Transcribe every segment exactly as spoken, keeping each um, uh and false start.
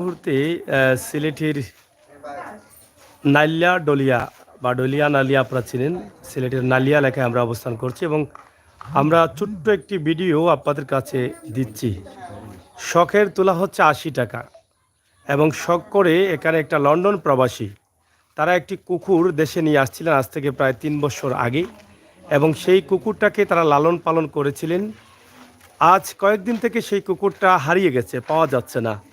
মুহূর্তে আহ, সিলেটের নালিয়া ডলিয়া বা ডলিয়া নালিয়া আপনারা চিনেন, সিলেটের নালিয়া এলাকায় আমরা অবস্থান করছি এবং আমরা ছোট্ট একটি ভিডিও আপনাদের কাছে দিচ্ছি। শখের তোলা হচ্ছে আশি টাকা এবং শখ করে এখানে একটা লন্ডন প্রবাসী, তারা একটি কুকুর দেশে নিয়ে আসছিলেন আজ থেকে প্রায় তিন বছর আগে এবং সেই কুকুরটাকে তারা লালন পালন করেছিলেন। আজ কয়েকদিন থেকে সেই কুকুরটা হারিয়ে গেছে, পাওয়া যাচ্ছে না।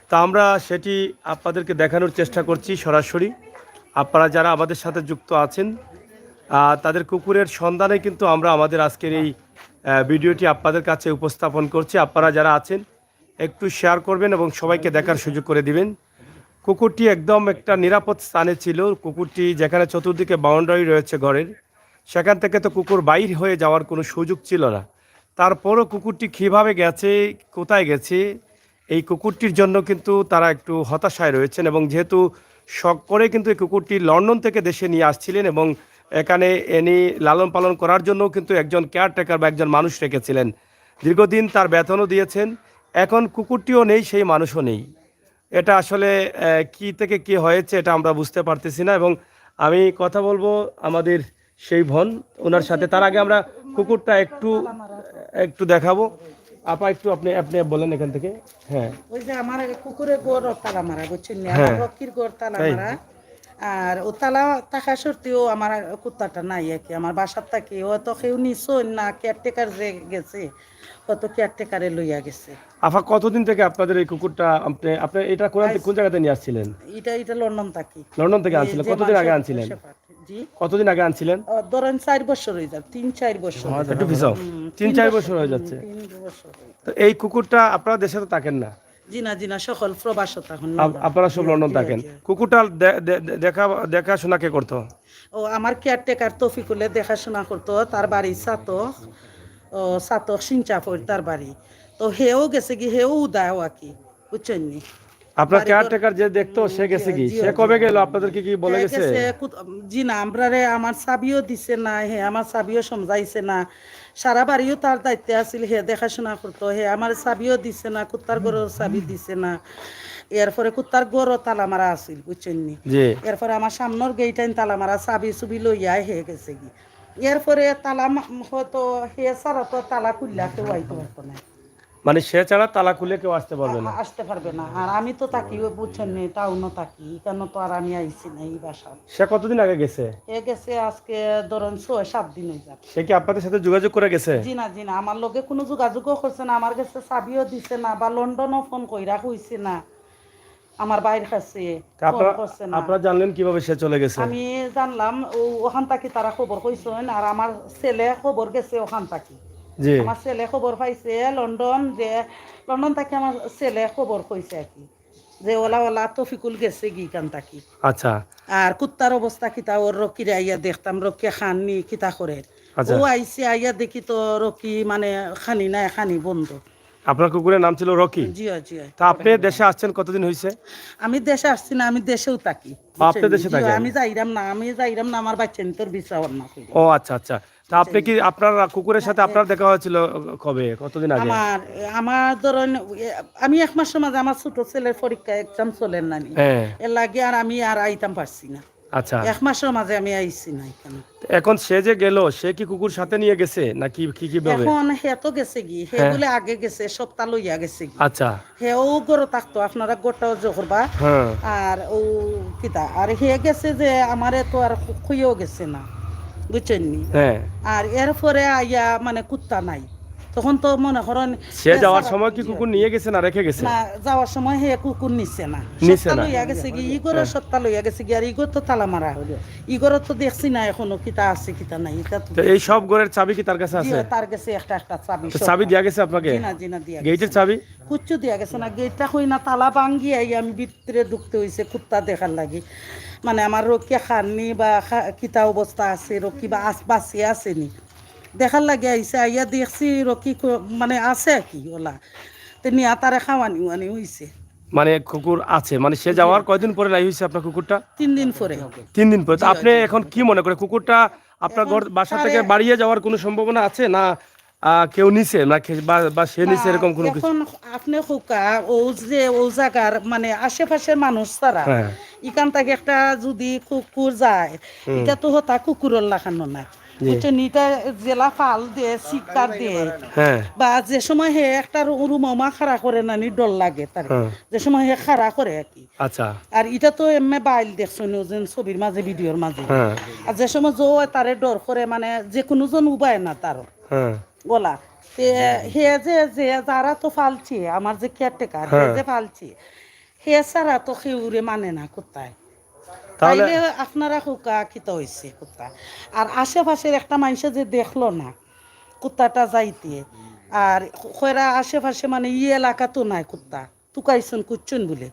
তা আমরা সেটি আপনাদেরকে দেখানোর চেষ্টা করছি সরাসরি। আপনারা যারা আমাদের সাথে যুক্ত আছেন, আহ, তাদের কুকুরের সন্ধানে কিন্তু আমরা আমাদের আজকের এই আহ, ভিডিওটি আপনাদের কাছে উপস্থাপন করছি। আপনারা যারা আছেন, একটু শেয়ার করবেন এবং সবাইকে দেখার সুযোগ করে দিবেন। কুকুরটি একদম একটা নিরাপদ স্থানে ছিল। কুকুরটি যেখানে চতুর্দিকে বাউন্ডারি রয়েছে ঘরের, সেখান থেকে তো কুকুর বাইর হয়ে যাওয়ার কোনো সুযোগ ছিল না। তারপরও কুকুরটি কীভাবে গেছে, কোথায় গেছে, এই কুকুরটির জন্য কিন্তু তারা একটু হতাশায় রয়েছেন এবং যেহেতু শখ করে কিন্তু এই কুকুরটি লন্ডন থেকে দেশে নিয়ে আসছিলেন এবং এখানে এনে লালন পালন করার জন্য কিন্তু একজন কেয়ারটেকার বা একজন মানুষ রেখেছিলেন। দীর্ঘদিন তার বেতনও দিয়েছেন। এখন কুকুরটিও নেই, সেই মানুষও নেই। এটা আসলে আহ, কি থেকে কি হয়েছে, এটা আমরা বুঝতে পারতেছি না। এবং আমি কথা বলবো আমাদের সেই বোন, ওনার সাথে। তার আগে আমরা কুকুরটা একটু একটু দেখাবো। আপা, একটু আপনি আপনি বলেন এখান থেকে। হ্যাঁ। ওই যে আমার কুকুরের ঘর তালা মারা, বুঝছেন নি? আমার হ্যাঁ। রকির ঘর তালা তাই? মারা। আর ও তালা থাকা সত্ত্বেও আমার কুত্তাটা নাই আর কি, আমার বাসার থাকি। ও তো কেউ নিছইন না, কেয়ারটেকার যে গেছে, হয়তো কেয়ারটেকারে লইয়া গেছে। আফা, কতদিন থেকে আপনাদের এই কুকুরটা, আপনি আপনি এটা কোন কোন জায়গাতে নিয়ে আসছিলেন? এটা এটা লন্ডন থাকি। লন্ডন থেকে এই আনছিলেন? যে কতদিন আগে মানুষের আনছিলেন? শেফার্ড। জি। কতদিন আগে আনছিলেন? ও, ধরেন চার বছর হয়ে যাবে, তিন চার বছর হয়ে একটু যাবে। পিছাও। হুম, তিন তিন চার বছর, বছর হয়ে হুম, যাচ্ছে। তিন বছর হয়ে যাবে। তো এই কুকুরটা আপনারা দেশে তো থাকেন না? জি না, জি না, সকল প্রবাসত এখন আপ- লন্ডন। আপনারা সব জি, লন্ডন জি, থাকেন। জি। কুকুরটা দে- দে- দে- দেখা দেখাশোনা কে করতো? ও, আমার কেয়ারটেকার তফিকুলে দেখাশোনা করতো, তার বাড়ি সাতক, ও, সাতক সিঞ্চাফর তার বাড়ি। তো হেও গেছে কি, হেও উদায় আর কি, বুঝছেন নি? আপনার বাড়ি ঘর কেয়ারটেকার যে দেখতো, সে জি, গেছে কি? জি, সে জি। কবে গেল? আপনাদেরকে কি বলে হে গেছে? গেছে, কুত- জি না, আমরারে আমার চাবিও দিছে না, হে আমার চাবিও সমঝাইছে না। সারা বাড়িও তার দায়িত্বে আছিল, হে দেখাশোনা করতো, হে আমার চাবিও দিছে না, কুত্তার ঘরর চাবি দিছে না। এরপরে কুত্তার ঘরও তালা মারা আছিল, বুঝছেন নি? জি। এরপরে আমার সামনের গেইটাইন তালা মারা, চাবি চুবি লইয়া হে গেছে কি। এরপরে তালা মা- হয়তো হে ছাড়া তো তালা খুললা কেউ আইতে পারতো না। মানে সে ছাড়া তালা খুলে কেউ আসতে পারবে না? আ- আসতে পারবে না। আর আমি তো থাকি, ওই বুঝছেন নি, টাউনও থাকি, এখানে তো আর আমি আইছি না এই বাসায়। সে কতদিন আগে গেছে? এ গেছে আজকে ধরেন ছয় সাত দিন হয়ে যাবে। সে কি আপনাদের সাথে যোগাযোগ করে গেছে? জি না, জি না, আমার লগে কোনো যোগাযোগও করছে না, আমার গেছে চাবিও দিছে না, বা লন্ডনও ফোন কইরা কইছে না, আমার ভাইর কাছে তা ফোন আপনারা করছে না। আপনারা জানলেন কিভাবে সে চলে গেছে? আমি জানলাম ও ওখান থাকি তারা খবর কইছেন, আর আমার ছেলে খবর গেছে ওখান থাকি। জি। আমার ছেলে খবর পাইছে লন্ডন, যে লন্ডন থাকি আমার ছেলে খবর কইছে আর কি, যে ওলা ওলা তফিকুল গেছে গি কান থাকি। আচ্ছা। আর কুত্তার অবস্থা কিতা, ওর রকিরে আইয়া দেখতাম, রকিয়ে খাননি কিতা করে। আচ্ছা। ও আইছে, আইয়া দেখি তো রকি মানে খানি নাই, খানি বন্ধ। আপনার কুকুরের নাম ছিল রকি? জি, জি। তা আপনি দেশে আসছেন কতদিন হয়েছে? আমি দেশে আসছি না, আমি দেশেও থাকি। ও, আপনি দেশে জি, থাকেন? আমি যাইরাম না, আমি যাইরাম না, আমার বাচ্চা নিতর ভিসা অর না করি। ও আচ্ছা, আচ্ছা। তা আপনি কি আপনার কুকুরের সাথে আপনার দেখা হয়েছিল কবে, কতদিন আগে? আমার, আমার ধরেন, এ, আমি এক মাসের মাঝে আমার ছোট ছেলের পরীক্ষা, এক্সাম চলের নানি। হ্যাঁ। এর লাগি আর আমি আর আইতাম পারছি না। আচ্ছা। এক মাসের মাঝে আমি আইছি না এখানে। এখন সে যে গেল, সে কি কুকুর সাথে নিয়ে গেছে নাকি কি কিভাবে? এখন হে তো গেছে গি, হে হ্যাঁ। বলে আগে গেছে, সপ্তাহ লইয়া গেছে গি। আচ্ছা। হেও ঘরো থাকতো, আপনারা ঘরটাও জোর করবা। হ্যাঁ। আর ও কিতা, আর হে গেছে যে আমারে তো আর খুইয়েও গেছে না, বুঝছেন নি? হ্যাঁ। আর এরপরে আইয়া মানে কুত্তা নাই, তখন তো মনে করেন সে যাওয়ার সময় কি কুকুর নিয়ে গেছে না রেখে গেছে? না, যাওয়ার সময় হে কুকুর নিছে না। নিছে সপ্তাহ না। লইয়া গেছে কি, ইগোরও হ্যাঁ। সপ্তাহ লইয়া গেছে কি, আর ইগোর তো তালা মারা। ইগোর তো দেখছি না এখনো কিতা আছে কিতা নাই, এটা তো তো এই সব ঘরের চাবি কি তার কাছে জি, আছে? তার গেছে একটা একটা চাবি তো সব। চাবি দিয়া গেছে আপনাকে? জি না, জি না, দিয়া গেটের গেছে না। চাবি? কিচ্ছু দিয়া গেছে না, গেটটা কই না, তালা ভাঙ্গি আই আমি ভিতরে ঢুকতে হইছে কুত্তা দেখার লাগি। মানে আমার রকিয়ে খাননি বা খা-, কিতা অবস্থা আছে, রকি বা আস-, বাঁচিয়ে আছেনি। দেখার লাগি আইছে, আইয়া দেখছি রকি ক-, মানে আছে আর কি ওলা। তে নিয়া তারে খাওয়ানি উয়ানি হইছে। মানে কুকুর আছে, মানে সে জি। যাওয়ার কয়দিন পরে নাই হইছে আপনার কুকুরটা? তিন দিন পরে। তিন দিন পরে। তো জি, আপনি জি। এখন কি মনে করেন, কুকুরটা আপনার এখন ঘর, বাসা তারে থেকে বাড়িয়ে যাওয়ার কোনো সম্ভাবনা আছে না? আহ, কেউ নিছে না খে-, বা, বা সে নিছে না, এরকম কোনো কিছু? এখন আপনি কউক্কা, ও যে ও জাগার মানে আশেপাশের মানুষ তারা, হ্যাঁ। এখান থেকে একটা যদি কুকুর যায়, হুম। এটা তো হতা কুকুরর লাখানো না। জি। বুঝছেন, এটা জেলা ফাল দিয়ে, শিকার দিয়ে, হ্যাঁ। বা যে সময় হে একটা রু-, রুমা খাড়া করে নানি ডর লাগে তার, হ্যাঁ। যে সময় হে খাড়া করে আর কি। আচ্ছা। আর এটা তো এমনি বাইল দেখছো নি, ওজন ছবির মাঝে, ভিডিওর মাঝে। হ্যাঁ। আর যে সময় জো তারে ডর করে, মানে যে কোনো জন উবায় না তার। হ্যাঁ। ওলা। তে হে যে, যে যারা তো ফালছে, আমার যে কেয়ারটেকার, হে হ্যাঁ। যে ফালছে, হে ছাড়া তো কেউরে মানে না কুত্তায়। তাহলে তাইলে আপনারা কউক্কা কিতা হইছে কুত্তা? আর আশেপাশের একটা মানুষে যে দেখলো না কুত্তাটা যাইতে, আর কইরা আশেপাশে মানে ই এলাকা তো নাই কুত্তা, তুকাইছন কুচ্ছন বলে।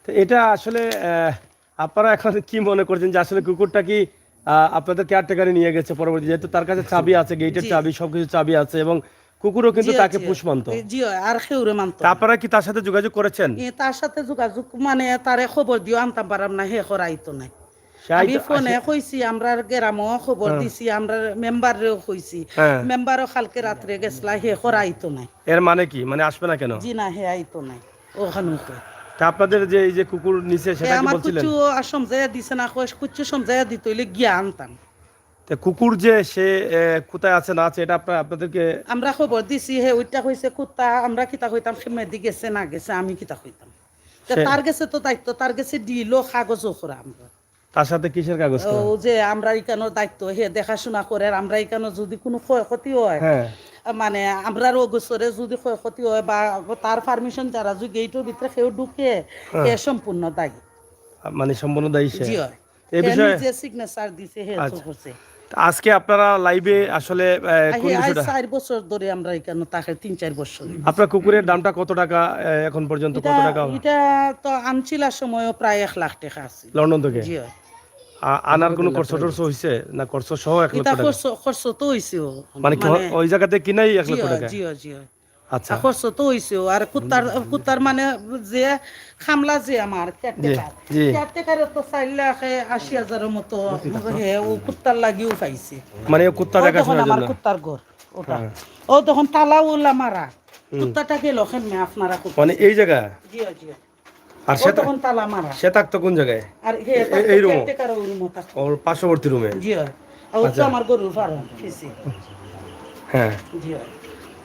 তো এটা আসলে, আহ, আপনারা এখন কি মনে করছেন যে আসলে কুকুরটা কি, আহ, আপনাদের কেয়ারটেকারে নিয়ে গেছে পরবর্তী, যেহেতু তার কাছে চাবি আছে, গেটের জি। চাবি, সবকিছু চাবি আছে এবং কুকুরও কিন্তু জি, তাকে জি। পুষ মানতো। জি, আর কেউরে মানতো তা আপনারা কি তার সাথে যোগাযোগ করেছেন? এ, তার সাথে যোগাযোগ মানে তারে খবর দিও আনতাম পারাম না, হে করাইতো নাই। সে আমি আইতো- ফোনে আসে- কইছি, আমরার গ্রামও খবর হ্যাঁ। দিছি, আমরার মেম্বাররেও কইছি। হ্যাঁ। মেম্বারও কালকে রাত্রে গেছলা, হে করাইতো নাই। এর মানে কি, মানে আসবে না কেন? জি না, হে আইতো নাই। ওখানে কই। তা আপনাদের যে এই যে কুকুর নিছে, হে সেটা কি আমার বলছিলেন? কুচ্ছু আর সমঝাইয়া দিছে না, কইস কুচ্ছু সমঝাইয়া দিত হইলে গিয়া আনতাম। তা কুকুর যে সে, আহ, কোথায় আছে না আছে, এটা আপনারা, আপনাদেরকে আমরা খবর দিছি, হে ওইটা কইছে কুত্তা, আমরা কিতা কইতাম, সে মেদি গেছে না গেছে, আমি কিতা কইতাম। তে সে- তার গেছে তো দায়িত্ব, তার গেছে দিল কাগজও করা আমরা। তার সাথে কিসের কাগজ করা? ও যে আমরা এখানে দায়িত্ব, হে দেখাশোনা করে, আর আমরা এখানে যদি কোনো ক্ষয়ক্ষতি হয়, হ্যাঁ। মানে আমরার ও গোসরে যদি ক্ষয়ক্ষতি হয় বা তার পারমিশন ছাড়া যদি গেটের ভিতরে কেউ ঢুকে, হ্যাঁ। হে সম্পূর্ণ দায়ী। মানে সম্পূর্ণ দায়ী সে? জি হয়। এই হে বিষয়ে নিজে সিগনেচার দিছে, হে আচ্ছা। তো করছে। আজকে আপনারা লাইভে আসলে, আহ, কোন হে আজ বিষয়টা? চার বছর ধরে আমরা এখানে তাকে, তিন চার বছর। আপনার কুকুরের দামটা কত টাকা, আহ, এখন পর্যন্ত কত এটা, টাকা? এটা তো আনছিলার সময়ও প্রায় এক লাখ টাকা আছে। লন্ডন থেকে? জি হয়। আ-, আনার কোনো খরচ টরচ হইছে না, খরচ সহ এক লক্ষ এটা টাকা? খরচ, খরচ তো হইছে ও। মানে কি মানে, ওই জায়গাতে কিনাই এক জি লক্ষ হয়, টাকা? জি হয়, জি হয়। আচ্ছা। আর খরচ তো হইছে ও। আর কুত্তার, কুত্তার মানে যে খামলা যে আমার জি, কেয়ারটেকার, জি। কেয়ারটেকারের তো চার লাখে আশি হাজারের মতো হে ও কুত্তার লাগিও পাইছে। মানে ও কুত্তা ও দেখাশোনার দেখুন আমার জন্য? কুত্তার ঘর ওটা। হ্যাঁ। ও দেখুন তালা উলা মারা। কুত্তাটা গেল কেমনে আপনারা কুত্তা? মানে এই জায়গা? জি হয়, জি হয়। আর ও সে থাক- তখন তালা মারা। সে থাকতো কোন জায়গায়? আর হে এ-, থাকতো এই রুমও? কেয়ারটেকার ওই রুমও থাকতো। ওর পার্শ্ববর্তী রুমে? জি হয়। আর ও তো আচ্ছা। আমার গরুর ফার্ম, পিসি। হ্যাঁ। জি হয়।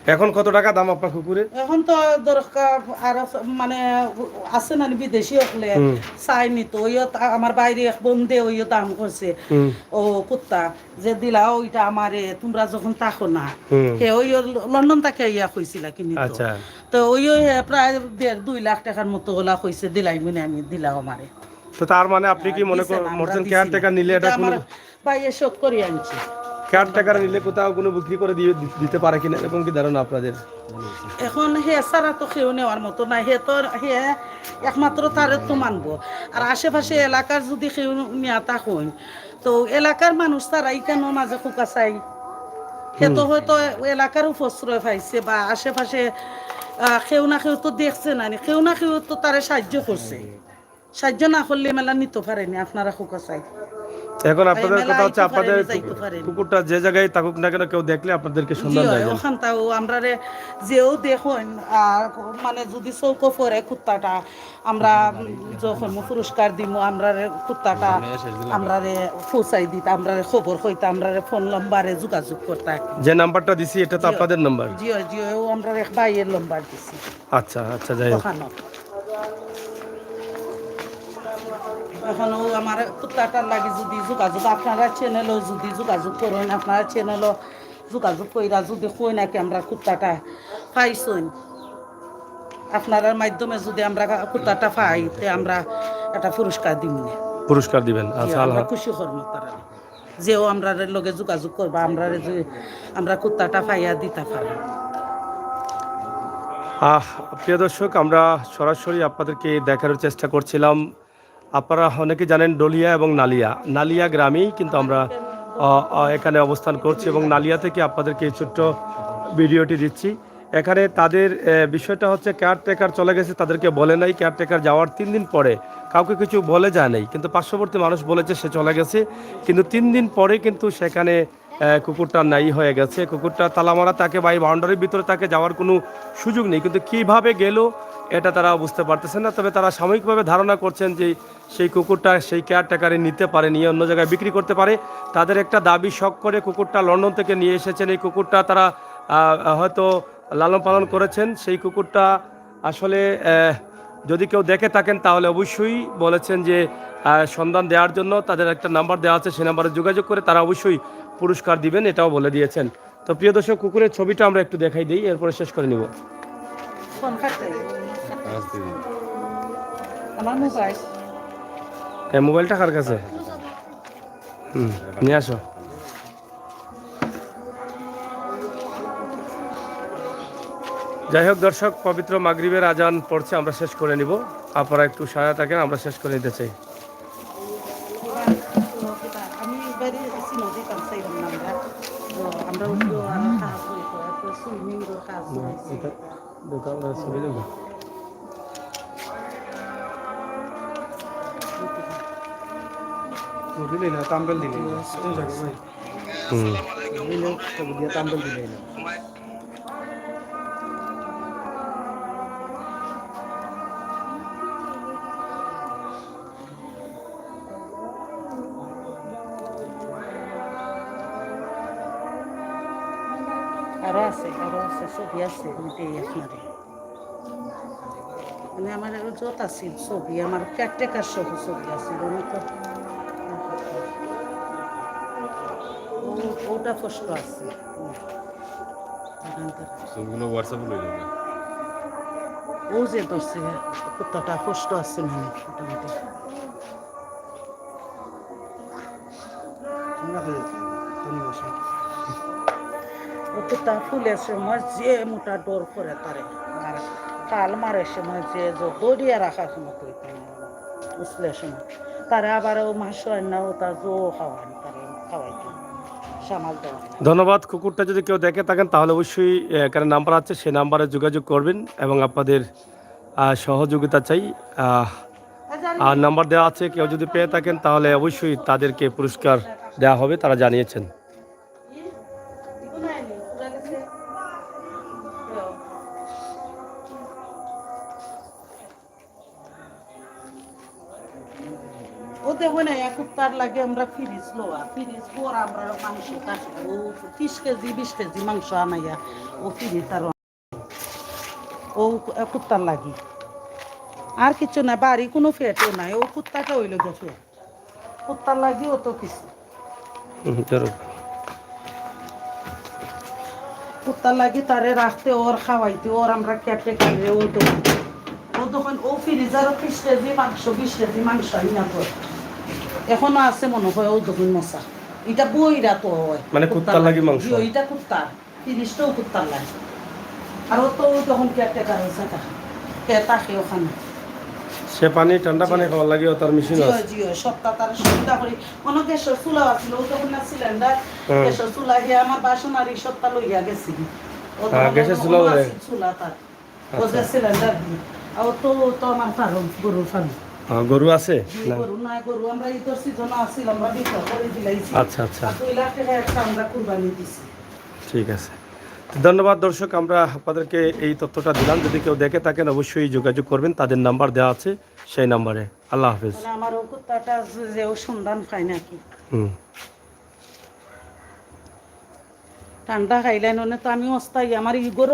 এখন কত টাকা দাম আপনার কুকুরের? এখন তো দরকার আরো স-, মানে আছে না বিদেশি হকলে হুম। চাইনি তো, ওইও তা-, আমার বাইরে এক বন্ধে ওইও দাম করছে। হুম। ও কুত্তা যে দিলা ওইটা আমারে, তোমরা যখন থাকো না, হুম। হে ওইও ল-, লন্ডন থেকে ইয়া কইছিলা কিনি তো। আচ্ছা। তো ওইও হে প্রায় দেড় দুই লাখ টাকার মতো ওলা কইছে, দিলাই মানে আমি দিলাও আমারে। তো তার মানে আপনি কি মনে দিছে না, কর-, আমরা মরছেন দিছি কেয়ারটেকার না। নিলে এটা এটা কোনো আমার ভাইয়ে শখ করে আনছে। কেয়ারটেকার নিলে কোথাও কোনো বিক্রি করে দিয়ে দি-, দিতে পারে কিনা, এরকম কি ধারণা আপনাদের? এখন হে ছাড়া তো কেউ নেওয়ার মতো নাই। হে তো হে একমাত্র তারে তো মানবো। আর আশেপাশে এলাকার যদি কেউ নিয়া থাকইন, তো এলাকার মানুষ তারা ইখানো মাঝে খুকা চাই। হে তো হয়তো এলাকার উপশ্রয় পাইছে বা আশেপাশে, আহ, কেউ না কেউ তো দেখছে না নি, কেউ না কেউ তো তারে সাহায্য করছে। সাহায্য না করলে মেলা নিতে পারেনি, আপনারা খুকা চাই। এখন আপনাদের মেলা কথা হচ্ছে আইতে আপনাদের পারেনি, যাইতে পারেনি। কুকুরটা যে জায়গায় থাকুক না কেন, কেউ দেখলে আপনাদেরকে জি সন্ধান হয়, দেয় যেন। ওখান তাও আমরারে যেও দেখইন, আর মানে যদি চৌকো পড়ে কুত্তাটা, আমরা যখন পুরস্কার দিমু, আমরারে কুত্তাটা আমরারে পৌঁছাই দিতা, আমরারে খবর কইতা, আমরারে ফোন নাম্বারে যোগাযোগ করতা। যে নাম্বারটা দিছি, এটা তো জি। আপনাদের নাম্বার? জি হয়, জি হয়, ও আমরার এক ভাইয়ের নাম্বার দিছি। আচ্ছা, আচ্ছা, যাই হোক। ওখানো। এখন ও আমার কুত্তাটার লাগি যদি যোগাযোগ, আপনারা চ্যানেলও যদি যোগাযোগ করেন, আপনারা চ্যানেলও যোগাযোগ কইরা যদি কই নাকি আমরা কুত্তাটা পাইছইন, আপনারার মাধ্যমে যদি আমরা কুত্তাটা পাই, তে আমরা একটা পুরস্কার দিমু। পুরস্কার দিবেন। আচ্ছা, আমরা আলহাম-, খুশি করবো তারা। যেও আমরার লগে যোগাযোগ করবা, আমরারে যে আমরা কুত্তাটা পাইয়া দিতা পারি। আহ, প্রিয় দর্শক, আমরা সরাসরি আপনাদেরকে দেখানোর চেষ্টা করছিলাম। আপনারা অনেকে জানেন ডলিয়া এবং নালিয়া, নালিয়া গ্রামেই কিন্তু আমরা, আহ, আহ, এখানে অবস্থান করছি এবং নালিয়া থেকে আপনাদেরকে এই ছোট্ট ভিডিওটি দিচ্ছি। এখানে তাদের, আহ, বিষয়টা হচ্ছে কেয়ারটেকার চলে গেছে, তাদেরকে বলে নাই। কেয়ারটেকার যাওয়ার তিন দিন পরে কাউকে কিছু বলে যায় নাই, কিন্তু পার্শ্ববর্তী মানুষ বলেছে সে চলে গেছে, কিন্তু তিন দিন পরে কিন্তু সেখানে আহ, কুকুরটা নাই হয়ে গেছে। কুকুরটা তালা মারা, তাকে বা এই বাউন্ডারির ভিতরে তাকে যাওয়ার কোনো সুযোগ নেই, কিন্তু কিভাবে গেল এটা তারা বুঝতে পারতেছেন না। তবে তারা সাময়িকভাবে ধারণা করছেন যে সেই কুকুরটা সেই কেয়ারটেকারে নিতে পারে, নিয়ে অন্য জায়গায় বিক্রি করতে পারে। তাদের একটা দাবি, শখ করে কুকুরটা লন্ডন থেকে নিয়ে এসেছেন। এই কুকুরটা তারা আহ, হয়তো লালন পালন করেছেন। সেই কুকুরটা আসলে আহ, যদি কেউ দেখে থাকেন তাহলে অবশ্যই বলেছেন যে আহ, সন্ধান দেওয়ার জন্য। তাদের একটা নাম্বার দেওয়া আছে, সেই নাম্বারে যোগাযোগ করে তারা অবশ্যই পুরস্কার দিবেন, এটাও বলে দিয়েছেন। তো প্রিয় দর্শক, কুকুরের ছবিটা আমরা একটু দেখাই দিই, এরপরে শেষ করে নিব। ফোন কাটতে আমার মোবাইল। এই মোবাইলটা কার কাছে? হুম, নিয়ে আসো। যাই হোক দর্শক, পবিত্র মাগরিবের আজান পড়ছে, আমরা শেষ করে নিব। আপনারা একটু সায়া থাকেন, আমরা শেষ করে নিতে চাই। আমি বাড়ি আছি না, যেতাম চাইলাম না আমরা। তো আমরা উঠবো, আরো কাজ হইতো, এত সুইমিং কাজ হইছে। দোকান ছবি দেবো। দিলে না, তাম্বেল দিলে না। কোন জায়গায় ভাই? হুম। দিলে, ছবি দিয়ে তাম্বেল দিলে না। আরো আছে, আরো আছে, ছবি আছে, আমি দেই আপনারে। মানে আমার আরো যত আছে ছবি, আমার কেয়ারটেকার সহ ছবি আছে, আমি তো ও- ওটা কষ্ট আছে। ছবিগুলো হোয়াটসঅ্যাপে লই যাবে। ও যে ধরছে, কতটা কষ্ট আছে মানে মোটামুটি। ঠিক আছে, তুমি বসো। ও তো তা ফুলের সময় যে মোটা ডর করে তারে, আর কাল মারের সময় যে জো দড়িয়া রাখার সময় কইতে উসলে সময় তারে আবার ও মাংস রান্না ও তার জো খাওয়ান তারে খাওয়াইতে সামাল দেওয়া। ধন্যবাদ। কুকুরটা যদি কেউ দেখে থাকেন তাহলে অবশ্যই আহ, এখানে নাম্বার আছে, সেই নাম্বারে যোগাযোগ করবেন এবং আপনাদের আহ, সহযোগিতা চাই। আহ, আর নাম্বার দেওয়া আছে, কেউ যদি পেয়ে থাকেন তাহলে অবশ্যই তাদেরকে পুরস্কার দেওয়া হবে, তারা জানিয়েছেন। ও দেখো না, এক কুত্তার লাগে আমরা ফ্রিজ লওয়া, ফ্রিজ ভরা আমরা মাংস কাটি, ও তিরিশ কেজি বিশ কেজি মাংস আনাইয়া ও ফ্রিজ আর ও কুত্তার লাগি। আর কিছু না, বাড়ি কোনো ফেটও নাই, ও কুত্তাটা হইল গেছে। কুত্তার লাগি অত কিছু। হুম, ধরো। কুত্তার লাগি তারে রাখতে ওর, খাওয়াইতে ওর, আমরা কেটে কাটে ও দোকান, ও দোকান, ও ফ্রিজারও তিরিশ কেজি মাংস, বিশ কেজি মাংস আইনা তো এখনো আছে মনে হয় ও দোকান মশা। এটা বইরা তো হয়। মানে কুত্তার লাগি মাংস? জি, ওইটা কুত্তার। তিরিশটাও কুত্তার লাগে। আর ও তো ওই তখন কেয়ারটেকার হয়েছে, তা কে থাকে ওখানে। সে পানি, ঠান্ডা পানি খাওয়ার লাগিও তার মেশিন জিও আছে। জিও, সপ্তাহ তার সুবিধা করি। অন্য গ্যাসের চুলা আছিল, ও তখন না সিলিন্ডার, হুম। গ্যাসের চুলা গিয়ে আমার বাসন আর এই সপ্তাহ লইয়া গেছি। ও হ্যাঁ, তখন গ্যাসের অন্য চুলা বলে। আছিল চুলা তার। ও যে সিলিন্ডার দিয়ে। আর ও তো, ও তো আমার ফার্ম, গরুর ফার্ম। হ্যাঁ, গরু আছে? জি, না। গরু নাই, গরু আমরা ঈদর সিজনে আছিল, আমরা বিক্রি করে দিলাইছি। আচ্ছা, আচ্ছা। আর দুই লাখ টাকা একটা আমরা কুরবানি দিছি। ঠিক আছে। তো ধন্যবাদ দর্শক, আমরা আপনাদেরকে এই তথ্যটা দিলাম। যদি কেউ দেখে থাকেন অবশ্যই যোগাযোগ করবেন, তাদের নাম্বার দেওয়া আছে সেই নাম্বারে। আল্লাহ হাফেজ। মানে আমার ও কুত্তাটা যে ও সন্ধান পায় নাকি। হুম। ঠান্ডা খাইলেন ওনে তো আমি অস্থায়ী, আমার ই গরু